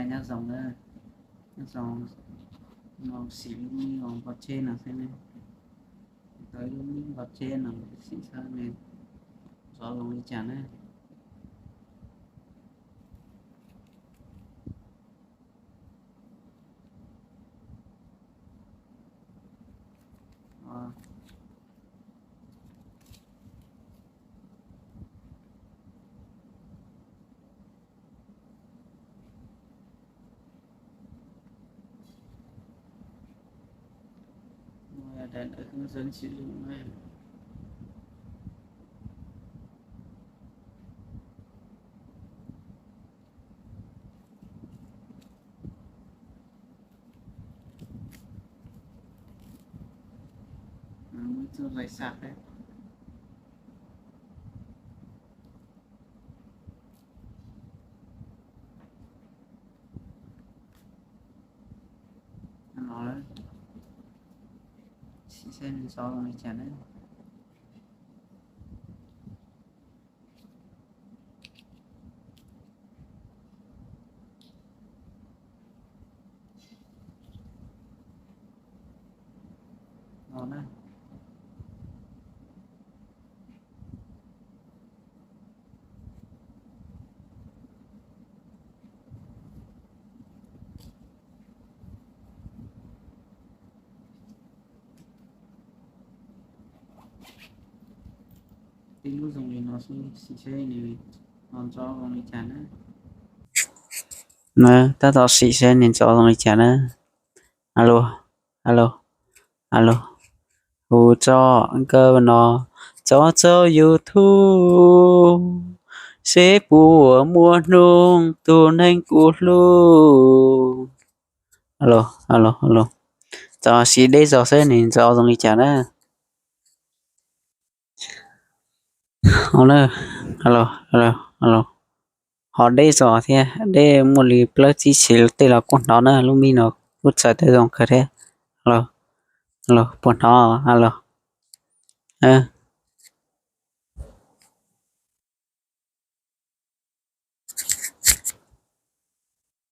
Nyob zoo na, nyob zoo, no sim lub me nyuam npog tsheb no xwb ne. Tau ib lub me nyuam npog tsheb no, sim saib nws ntxov zoo li cas na. Sim saib nws ntxov zoo li cas na. No na. Tib lub zoo li no xwb, sim saib nws ntxov zoo li cas na. Na, tab tom sim saib nws ntxov zoo li cas na. Alo, alo, alo. Hu tso nkawd no tso txog YouTube, seb puas muaj hnub tus neeg kuv hlub. Alo, alo, alo. Tso sim deb zog seb nws ntxov zoo li cas na. Alo, alo, alo. Ho deb zog thiab, deb muaj li plaub tsib tshim tej los kuj hnov na, lub me no kuj txawv tej zoo kawg thiab. Alo, alo, puas hnov? Alo.